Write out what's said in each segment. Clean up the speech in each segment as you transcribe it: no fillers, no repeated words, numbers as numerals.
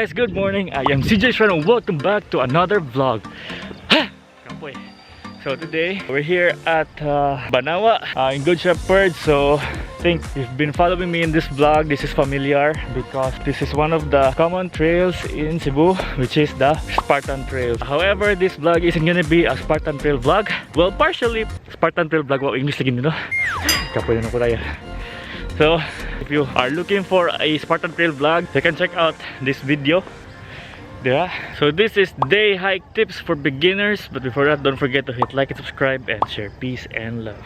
Guys, good morning. I am CJ Shren and welcome back to another vlog. Ha! Kapoy. So today, we're here at Banawa in Good Shepherd. So I think if you've been following me in this vlog, this is familiar because this is one of the common trails in Cebu, which is the Spartan Trail. However, this vlog isn't gonna be a Spartan Trail vlog. Well, partially Spartan Trail vlog. Wow, English lagi nito. Kapoy na ko tayo. So, if you are looking for a Spartan Trail vlog, you can check out this video. Yeah. So this is day hike tips for beginners. But before that, don't forget to hit like and subscribe and share peace and love.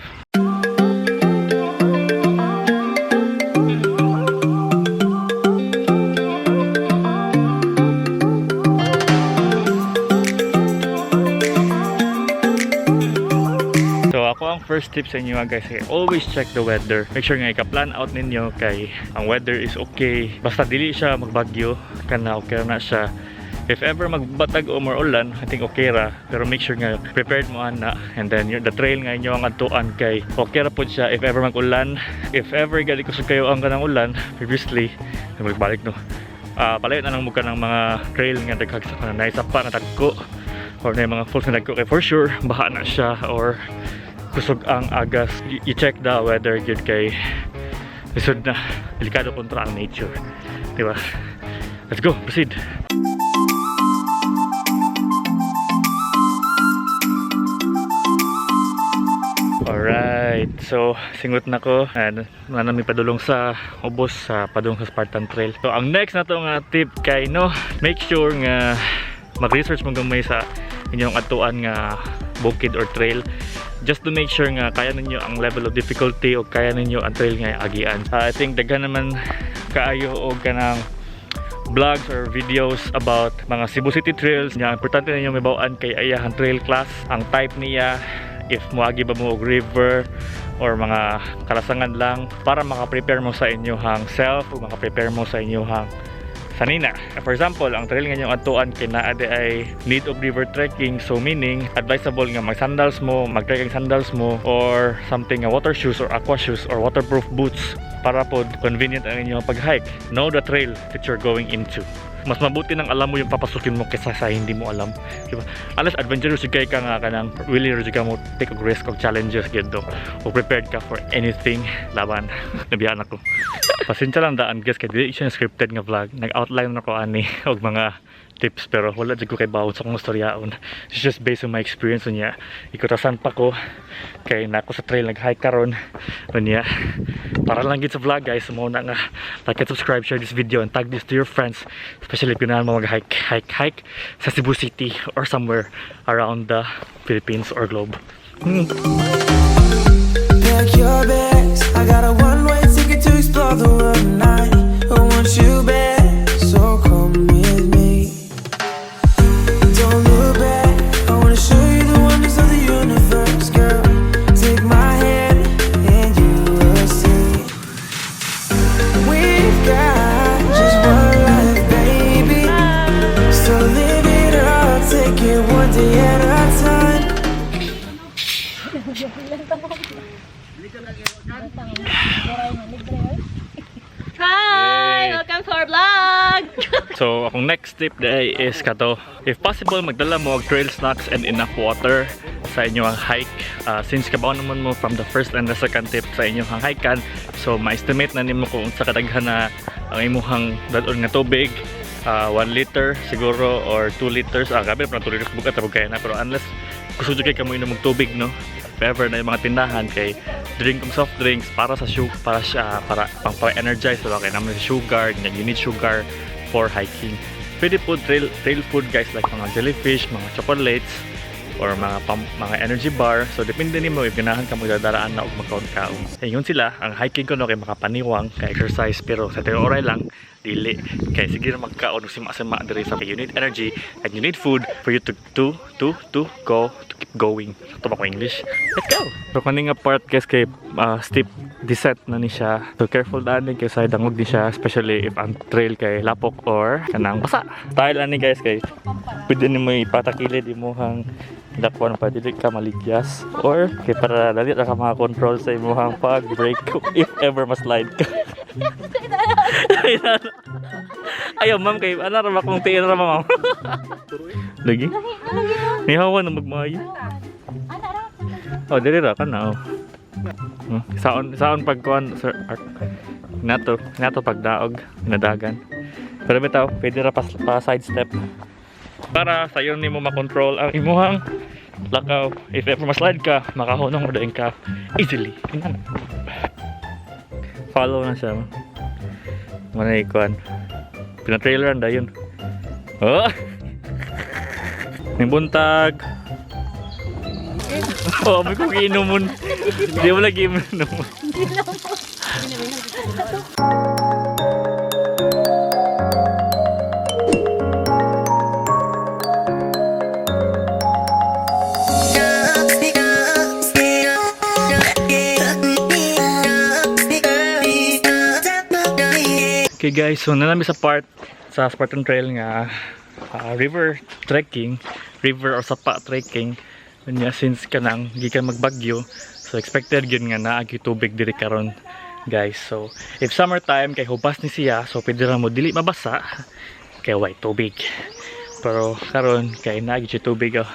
So ako ang first tip sa inyo, guys, ay always check the weather. Make sure nga ika-plan out ninyo kay ang weather is okay. Basta dili siya magbagyo, kana okay na siya. If ever magbatag o more ulan, I think okay ra. Pero make sure nga prepared mo ana and then the trail nga inyo ang adtuan kay okay ra pud siya if ever mag-ulan. If ever gali kusog kayo ang kanang ulan, previously, magbalik no. Palayo na lang mo kanang mga trail nga daghag sa kanang naay sapa na dagko or na mga falls na dagko kay for sure baha na siya or kusog ang agas. You check the weather gyud kay lisod na, delikado kontra ang nature, di ba? Let's go, proceed. Alright, so singot na ko and wala na mi padulong sa ubos sa padulong sa Spartan Trail. So ang next na to nga tip kay no, make sure nga mag-research mo gamay sa inyong atuan nga bukid or trail just to make sure nga kaya ninyo ang level of difficulty o kaya ninyo ang trail nga agian. I think daghan naman kaayo og kanang vlogs or videos about mga Cebu City trails. Nya importante ninyo mahibaw-an kay ayahan trail class, ang type niya, if moagi ba mo og river or mga kalasangan lang para maka-prepare mo sa inyong self o maka-prepare mo sa inyong sanina. For example, ang trail nga inyong adtuan kay naa di ay need of river trekking, so meaning advisable nga mag sandals mo, mag trekking sandals mo or something nga water shoes or aqua shoes or waterproof boots para pod convenient ang inyong pag-hike. Know the trail that you're going into. Mas mabuti nang alam mo yung papasukin mo kaysa sa hindi mo alam. Diba? Unless adventurous jud kay ka nga kanang really jud ka mo take og risk og challenges gyud do. O prepared ka for anything laban. Nabiyaan ako. Pasensya lang daan, guys, kay dili siya scripted nga vlog. Nag-outline na ko ani og mga tips pero wala jud ko kay bawon sa akong istoryaon. It's just based on my experience niya. Ikutasan pa ko kay na ako sa trail nag-hike karon. Unya para lang gid sa vlog, guys, mo na nga like and subscribe, share this video and tag this to your friends, especially if ganahan mo mag-hike, hike, hike sa Cebu City or somewhere around the Philippines or globe. Pack your bags. I got a one-way ticket to explore the world tonight. I want you back, so come with me. Don't look back. I wanna show you the wonders of the universe, girl. Take my hand and you will see. We've got just one life, baby. So live it up, take it one day at a time. Hi! Yay. Welcome to our vlog! So, akong next tip day is kato. If possible, magdala mo og trail snacks and enough water sa inyong hike. Since kabaw naman mo from the first and the second tip sa inyong hike, so ma-estimate na nimo kung sa kadaghan na ang imuhang dad-on nga tubig. 1 liter siguro or 2 liters. Ah, gabi na 2 liters bugat kaya na. Pero unless gusto kay kamo inom og tubig, no? If ever na yung mga tindahan kay drink og soft drinks para sa sugar, para siya para pang energize, diba? Kay naman sa sugar, you need sugar for hiking. Pwede po trail food, guys, like mga jellyfish, mga chocolates or mga energy bar. So depende nimo if ganahan ka magdadaraan na og magkaon-kaon. Ingon sila, ang hiking ko no kay makapaniwang, kay exercise, pero sa oray lang dili kay sige ra magkaon og sima-sima diri sa you need energy and you need food for you to go to keep going. Sakto ba ko English? Let's go. So kani nga part, guys, kay steep descent na ni siya. So careful daan din kay sa dangog ni siya, especially if ang trail kay lapok or kanang basa. Style ani, guys, kay pwede nimo ipatakilid imuhang dakwan pa dili ka maligyas or kay para dali ra ka makakontrol sa imuhang pag brake if ever ma-slide ka. Ayaw, ma'am, kay ano ra ba kung tiil ra ba, ma'am? Lagi? Nihawa na magmaayo. Ana ra. Oh, dili ra ka na, oh. Saon saon pagkuan, sir Art. Nato, nato pagdaog, nadagan. Pero bitaw, pwede ra pa side step. Para sayon nimo makontrol ang imuhang lakaw. If ever ma-slide ka, makahunong mo dayon ka easily. Inana. Follow na siya. Manay kuan. Pina-trailer dayon. Oh. Ning buntag. Oh, may kong iinumon. Hindi mo lagi iinomon. Okay guys, so naa na mi sa part sa Spartan Trail nga river trekking, river or sapa trekking. Unya since kanang gikan magbagyo, so expected gyud nga naa gyud tubig diri karon, guys. So if summertime kay hubas ni siya, so pwede ra mo dili mabasa kay way tubig. Pero karon kay naa gyud siya tubig, oh.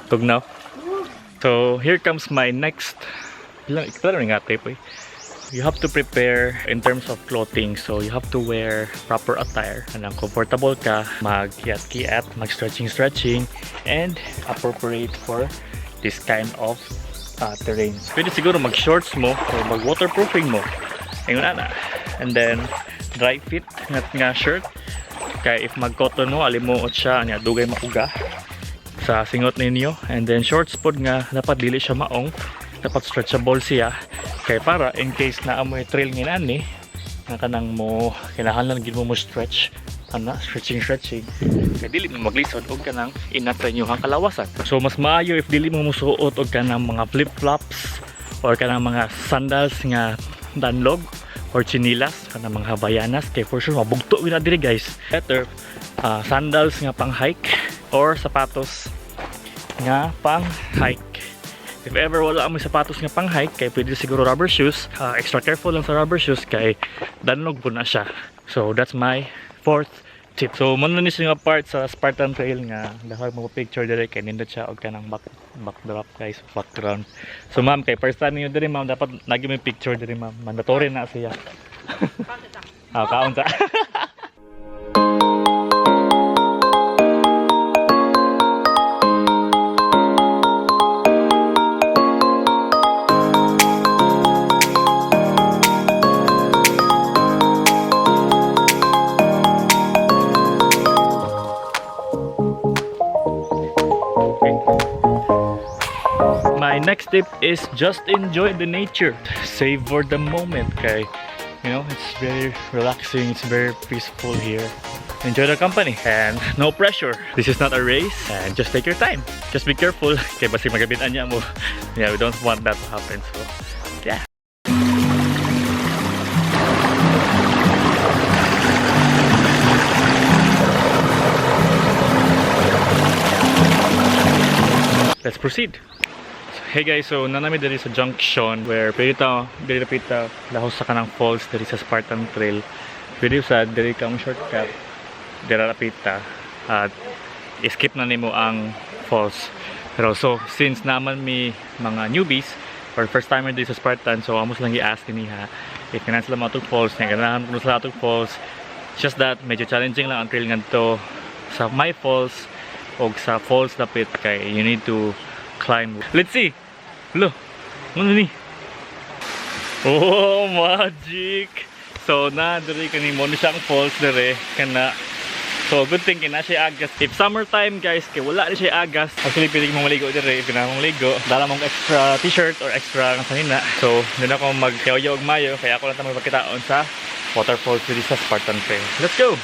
Tugnaw. So here comes my next ilang ilang nga tip eh. You have to prepare in terms of clothing. So you have to wear proper attire. Anang comfortable ka, mag-kiat-kiat, mag-stretching stretching, and appropriate for this kind of terrain. Pwede siguro mag-shorts mo or mag-waterproofing mo. Ayun na. And then, dry fit nga shirt. Kaya if mag-cotton mo, alimuot siya, nya dugay mauga sa singot ninyo. And then shorts pod nga dapat dili siya maong, dapat stretchable siya kay para in case na amoy trail nginani nga kanang mo kinahanglan gid mo mo stretch ana, stretching stretching, kay dili mo maglisod og kanang inat sa inyong kalawasan. So mas maayo if dili mo musuot og kanang mga flip flops or kanang mga sandals nga danlog or chinilas, kanang mga Havaianas, kay for sure mabugto gyud na diri, guys. Better sandals nga pang hike or sapatos nga pang hike. If ever wala mo sapatos nga pang hike, kay pwede siguro rubber shoes. Extra careful lang sa rubber shoes kay danlog po na siya. So that's my fourth tip. So mao na ni siya nga part sa Spartan Trail nga dahil mo picture dire kay nindot siya og kanang backdrop, guys, background. So ma'am, kay first time niyo diri, ma'am, dapat lagi may picture diri, ma'am. Mandatory na siya. Ah, kaon sa. Okay. My next tip is just enjoy the nature. Savor the moment, okay? It's very relaxing, it's very peaceful here. Enjoy the company and no pressure. This is not a race and just take your time. Just be careful kay basig magabitan niya mo. Yeah, we don't want that to happen. So, yeah. Let's proceed. Hey guys, so naa na mi diri sa junction where pwede ta diri pita lahos sa kanang falls diri sa Spartan Trail. Pwede sa diri ka mo shortcut dira rapita at skip na nimo ang falls. Pero so since naman mi mga newbies or first timer diri sa Spartan, so amo silang gi-ask niha if ganahan sila moadtog falls, nga ganahan kuno sila atog falls. Just that medyo challenging lang ang trail ngadto sa my falls og sa falls dapit kay you need to climb. Let's see. Lo, ano ni? Oh, magic! So, na diri kani mo ni siyang falls dire kana. So, good thing kay na siya agas. If summertime, guys, kay wala ni siya agas. Actually, pwede mong maligo dire if ganahan mong ligo. Dala mong extra t-shirt or extra nga sanina. So, hindi na ako magyaw og mayo kaya ako lang ta magpakitaon sa waterfalls diri sa Spartan Trail. Let's go!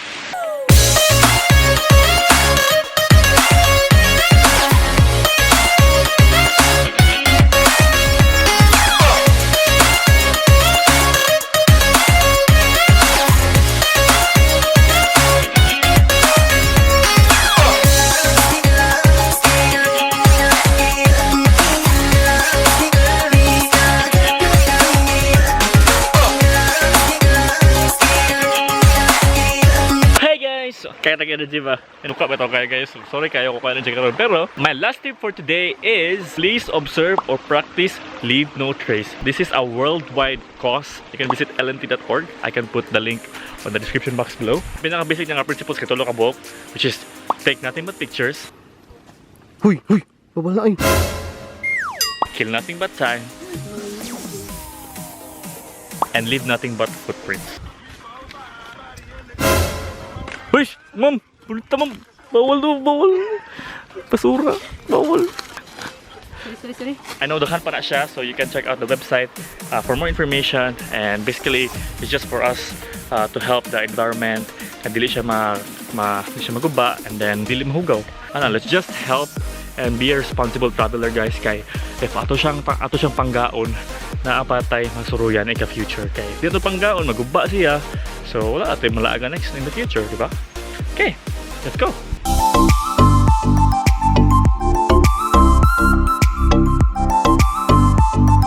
Kaya nag-energy ba? Inuka ba ito kaya, guys? Sorry kayo kung energy karon. Pero, my last tip for today is please observe or practice leave no trace. This is a worldwide cause. You can visit lnt.org. I can put the link on the description box below. Pinaka-basic nga principles kay tulo ka buok, which is take nothing but pictures, Huy, huy, babala ay. Kill nothing but time, and leave nothing but footprints. Uy! Ma'am! Pulita, ma'am! Bawal do, bawal! Basura! Bawal! Sorry, sorry, sorry. I know daghan pa na siya, so you can check out the website for more information. And basically, it's just for us to help the environment and dili siya maguba and then dili mahugaw. Ano, let's just help and be a responsible traveler, guys, kay if ato siyang panggaon, naa pa tay masuruyan ika future, kay dito panggaon, maguba siya, so wala atoy malaaga next in the future, di ba? Okay, let's go.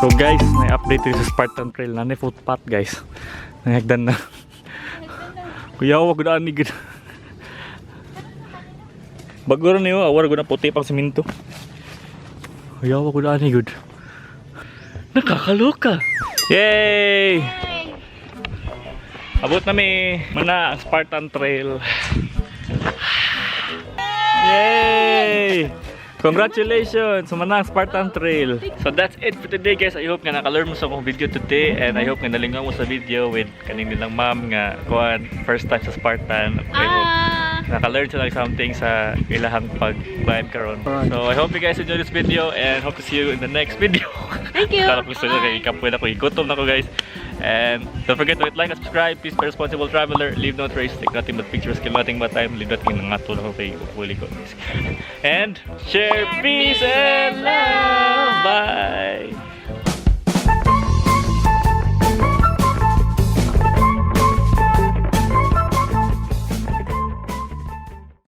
So guys, na-update rin sa Spartan Trail na ni footpath, guys. Nahagdan na. Kuya, wag na ani gud. Bago ra niyo, awar gud na puti pang simento. Kuya, wag na ani gud. Nakakaloka. Yay! Abot na mi mana ang Spartan Trail. Yay! Congratulations! Sumana ang Spartan Trail. So that's it for today, guys. I hope nga naka-learn mo sa akong video today and I hope nga nalingaw mo sa video with kaning nilang ma'am nga kuan first time sa Spartan. I hope naka-learn sila something sa ilahang pag-climb karon. So I hope you guys enjoyed this video and hope to see you in the next video. Thank you. Akala ko gusto nyo kay kapoy na ko, gutom na ko, guys. And don't forget to hit like and subscribe. Please be a responsible traveler. Leave no trace. Take nothing but pictures. Kill nothing but time. Leave nothing nangato na ko kay uli ko. And share peace and love. Bye!